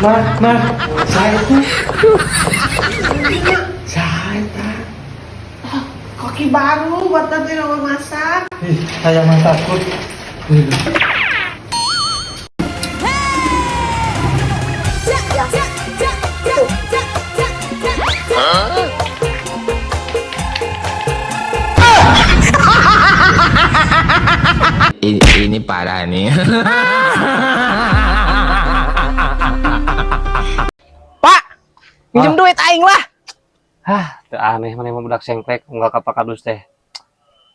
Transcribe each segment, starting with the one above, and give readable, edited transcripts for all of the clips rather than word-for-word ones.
Nah, nah, saya itu. Saya tak. Koki baru buat nanti mau masak. Ih, saya mah takut. Ini parah nih. Pak, minjem duit aing lah. Hah, teu aneh maneh mah, budak sengklek, unggal ka Pak Kadus teh.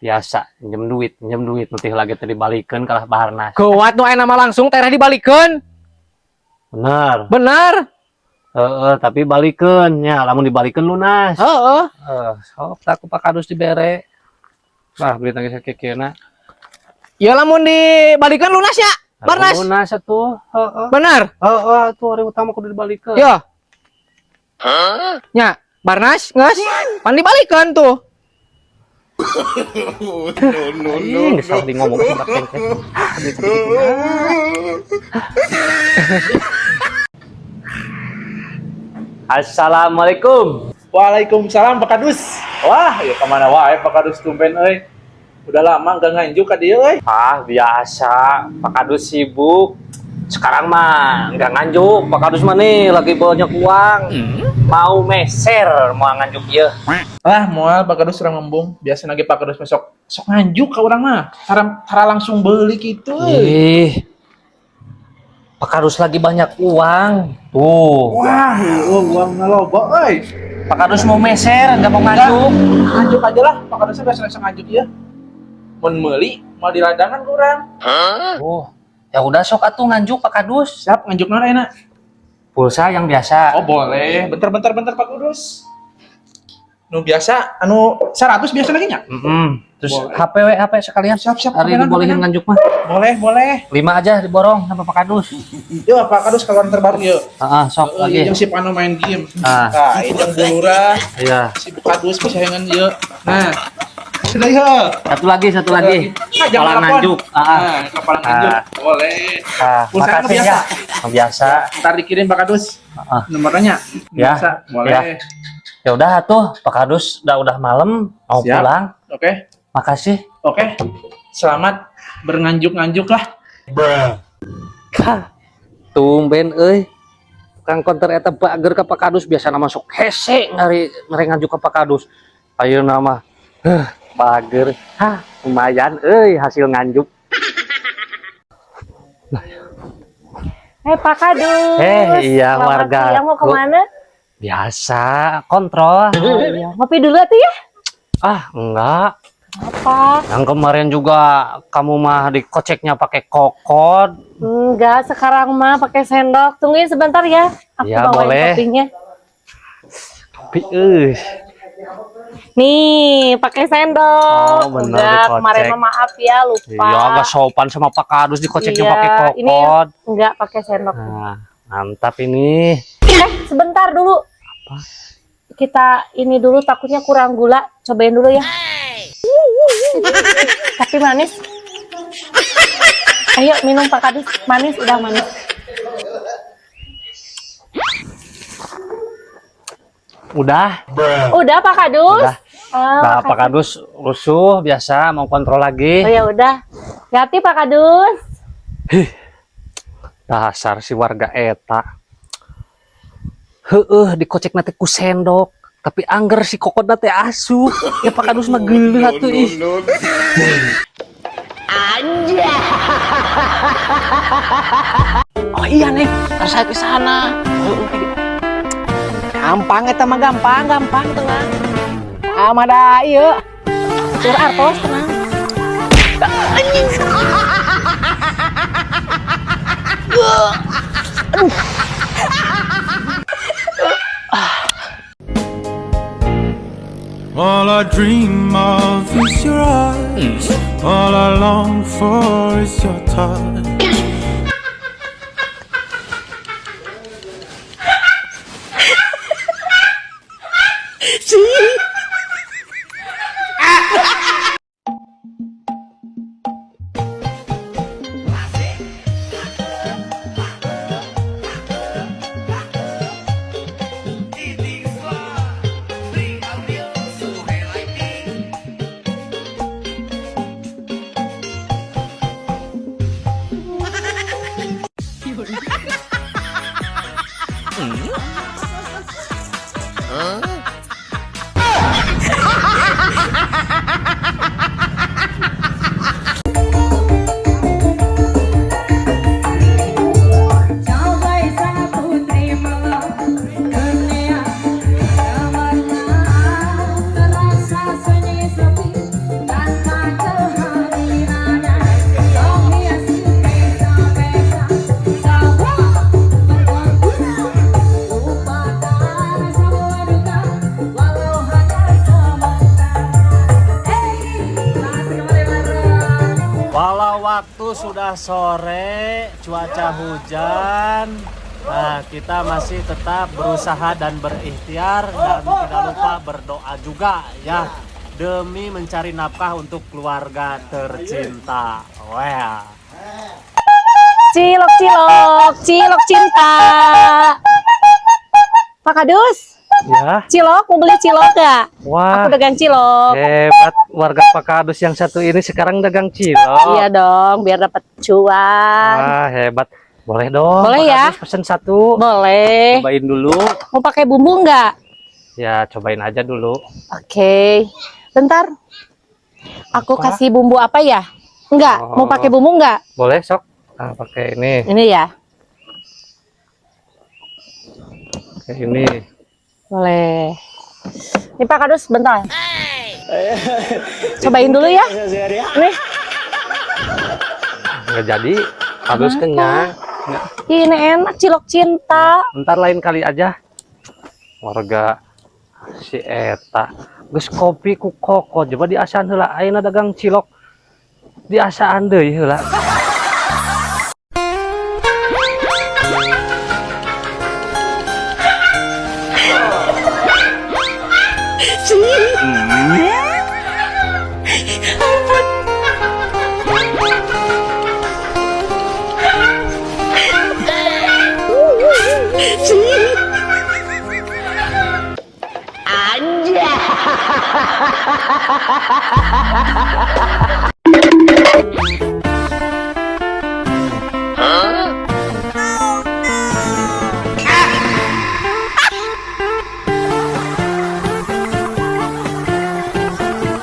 Biasa, minjem duit, nanti lagi teh dibalikeun kalah Barnas. Kuat nu aya nama langsung tereh dibalikeun. Bener. Bener. Heeh, tapi balikeun nya, lamun dibalikeun lunas. Heeh. Heeh, sok tak ku Pak Kadus dibere. Lah, beli tangis kekena. Ya, lamun dibalikeun lunas ya. Barnas. Lunas atuh, heeh. Bener. Heeh, atuh ari utama kudu dibalikeun. Yo. Nya, Barnas geus pan dibalikeun tuh. Ih, geus salah di ngomong sama budak sengklek. Ah, duit sakitu. Assalamualaikum. Waalaikumsalam, Pak Kadus. Wah, ya kemana wae, Pak Kadus, tumben euy. Udah lama nggak nganjuk ka dieu euy. Ah, biasa. Pak Kadus sibuk. Sekarang mah nggak nganjuk. Pak Kadus mah nih lagi banyak uang. Mau meser, mau nganjuk ya. Lah, moal, Pak Kadus, urang embung. Biasa lagi Pak Kadus besok sok nganjuk ka urang mah. Tara, tara langsung beli gitu euy. Ih. Pak Kadus lagi banyak uang. Tuh. Wah, heueuh, uang loba euy. Pak Kadus mau meser, nggak mau nganjuk. Nganjuk aja lah, Pak Kadus biasa langsung nganjuk ya. Mun meuli mau di ladangan ku urang. Oh, ya udah, sok atuh nganjuk, Pak Kadus. Siap, nganjuk naon enak? Pulsa yang biasa. Oh, boleh. Bentar, bentar, bentar, Pak Kadus. Nu biasa anu 100 biasa lagi nya? Mm-mm. Terus Boleh. HP we, HP sekalian. Siap, siap. Hari HP-an, dibolehin HP-an. nganjuk mah. Boleh, boleh. Lima aja diborong sama Pak Kadus. Yuk, Pak Kadus, keluaran terbaru yuk. Ah, ah, sok Oh, lagi. yang si Pano main game. Ah. Nah, ini yang bulura, Iya. si Kadus bisa dengan yuk. Nah, sudah yuk. Satu lagi, satu lagi. Nah, jangan Kepala telepon. nganjuk. Ah, ah. Nah, kepala nganjuk. Ah. Boleh. Ah, Pulsa makasih biasa. ya. Yang biasa. Ntar dikirim Pak Kadus. Ah. Nomornya. Ya. Biasa. Boleh. Ya. Ya udah tuh, Pak Kadus udah malam mau Siap. pulang. Oke. Makasih. Oke. Selamat bernganjuk-nganjuk lah. Kah. Tumben euy. Tukang konter eta bager ka Pak Kadus, biasa masuk hese ngari mere nganjuk ka Pak Kadus. Ayeuna mah heuh bager. Hah, lumayan euy hasil nganjuk. Eh, Pak Kadus. Eh, iya, Selamat warga. siang, mau kemana? Biasa, kontrol. Oh, iya. Ngopi dulu atuh ya? Ah, enggak. Apa? Yang kemarin juga kamu mah dikoceknya pakai kokod. Enggak, sekarang mah pakai sendok. Tungguin sebentar ya. Aku Ya, bawain boleh. kopinya. Kopi euy. Nih, pakai sendok. Oh, bener, Udah, dikocek. kemarin mah maaf ya, lupa. Iya, agak sopan sama Pak Kadus dikoceknya Iya, pakai ini kokod. enggak pakai sendok. Nah, mantap ini. Eh, sebentar dulu. Kita ini dulu, takutnya kurang gula. Cobain dulu ya. Tapi manis. Ayo minum, Pak Kadus. Manis, udah manis. Udah. Udah, Pak Kadus? Udah. Oh, Nah, Pak makasih. Kadus rusuh biasa mau kontrol lagi. Oh ya udah. Hati, Pak Kadus. Dasar si warga eta. Heeh, dikocek teh ku sendok, tapi angger si kokod teh asup. Ya Pak Kadus mah geuleuh atuh ih. Anjay. Oh iya nih, harus saya ke sana. Gampang eta mah, gampang, gampang, tenang. Ah, da ieu. Sur artos, tenang. Anjing. Aduh. All I dream of is your eyes. All I long for is your touch. Waktu sudah sore, cuaca hujan. Nah, kita masih tetap berusaha dan berikhtiar dan tidak lupa berdoa juga ya demi mencari nafkah untuk keluarga tercinta. Wah. Cilok cilok, cilok cinta. Pak Kadus, Ya. cilok, mau beli cilok gak? Wah. Aku dagang cilok. Hebat warga Pak Kadus yang satu ini sekarang dagang cilok. Iya dong, biar dapat cuan. Wah, hebat. Boleh dong. Boleh Pak ya? Kadus pesen satu. Boleh. Cobain dulu. Mau pakai bumbu nggak? Ya, cobain aja dulu. Oke. Bentar. Aku Apa? kasih bumbu apa ya? Enggak, mau Oh. pakai bumbu nggak? Boleh, sok. Nah, pakai ini. Ini ya. Pakai ini. Boleh. Ini Pak Kadus, bentar. Cobain dulu ya. Nih, Nggak jadi. Kadus kenyang. ini enak cilok cinta. Ntar lain kali aja. Warga si eta geus kopi ku koko coba diasaan heula, ayeuna dagang cilok diasaan deui heula.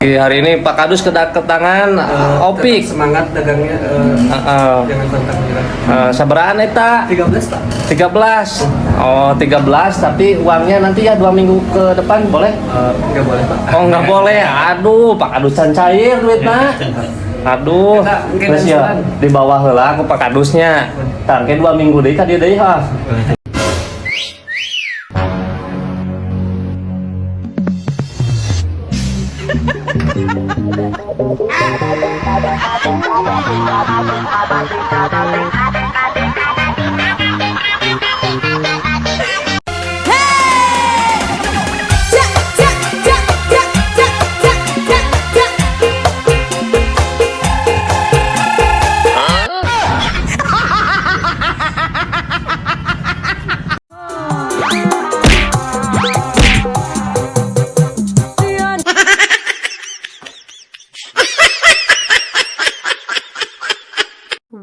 Oke, hari ini Pak Kadus kedatangan Opik. Semangat dagangnya, jangan pantang menyerah. Sabaraha eta? 13, Pak. 13. Oh, 13, tapi uangnya nanti ya 2 minggu ke depan boleh? Nggak boleh, Pak. Oh, nggak boleh. Aduh, Pak Kadus can cair duitna. Aduh, Kita mungkin terus ya angsuran. di bawah heula ku Pak Kadusnya. Tah engke 2 minggu deui ka dieu deui ha.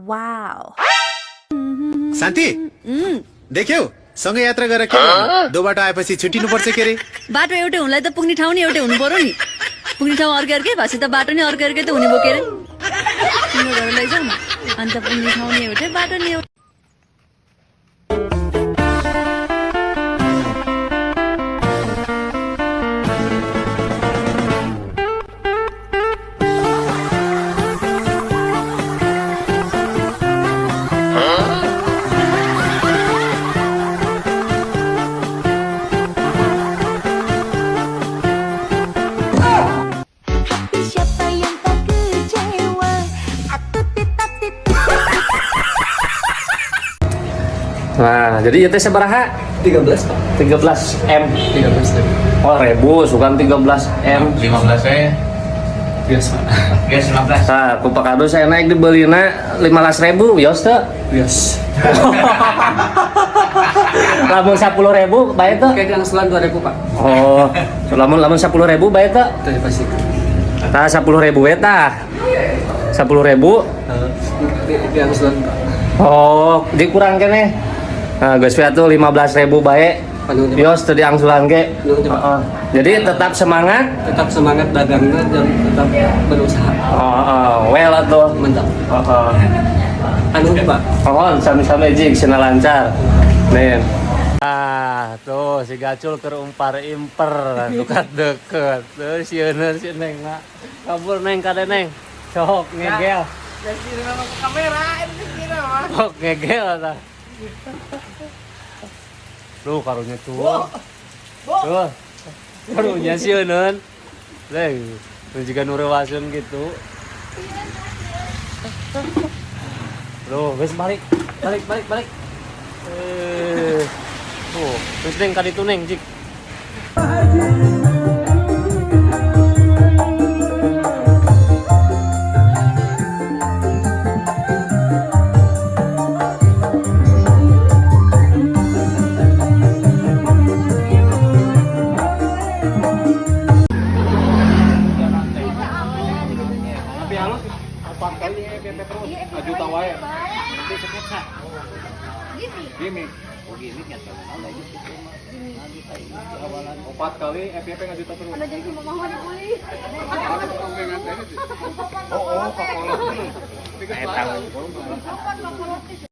Wow. शान्ति, देख्यौ, सँगै यात्रा गरेर के गर्नु? दो बाटो आएपछि छुट्टिनुपर्छ के रे। बाटो एउटै हुनलाई त पुग्ने ठाउँ नि एउटै हुनु पर्यो नि। पुग्ने ठाउँ अर्कै अर्कै भएपछि त बाटो नि अर्कै अर्कै त हुने भयो के अरे। तिम्रो घर लैजाऊ न अन्त। पुग्ने ठाउँ नि एउटै, बाटो नि एउटै। Siapa yang tak kecewa atau tetap tetap Nah, jadi ieu teh sabaraha? 13, Pak. 13 M. 13 ribu. Oh, ribu, bukan 13 M. 15 saya. Biasa. Guys, 15. Nah, ku Pak Kadus saya naik dibelina 15 ribu, yos teu? Biasa. Lamun 10 ribu, bae teu? Oke, angsuran 2000, Pak. Oh, lamun lamun 10 ribu bae teu? Itu dipastikan. Tah 10 ribu we tah. 10 ribu. Di angsuran, Pak. Oh, dikurang keneh. Nah, geus we atuh 15 ribu bae. Panuhun, Pak. Yos teu diangsulan ge. Nuhun, Pak. Heeh. Jadi tetap semangat. Tetap semangat dagangnya dan tetap berusaha. Oh, well atuh. Mantap. Heeh. Anu, Pak. Mohon sami-sami jig sina lancar. Nih. Ah, tuh si Gacul keur umpar imper dekat deket. Tuh si Euneun si Neng na. Kabur Neng kade Neng. Sok ngegel. Sok ngegel tah. Duh, karunya tuh. Tuh. Karunya si Euneun. Neng, nu jiga nu reuaseun gitu. Loh, wis balik. Balik, balik, balik. Eh. Tuh, wis neng kaditu neng, Jik. Tapi halus opat kali EPP terus. Juta wae. Gimik. Oh gimik ya Opat kali EPP nggak juta terus. Oh, oh,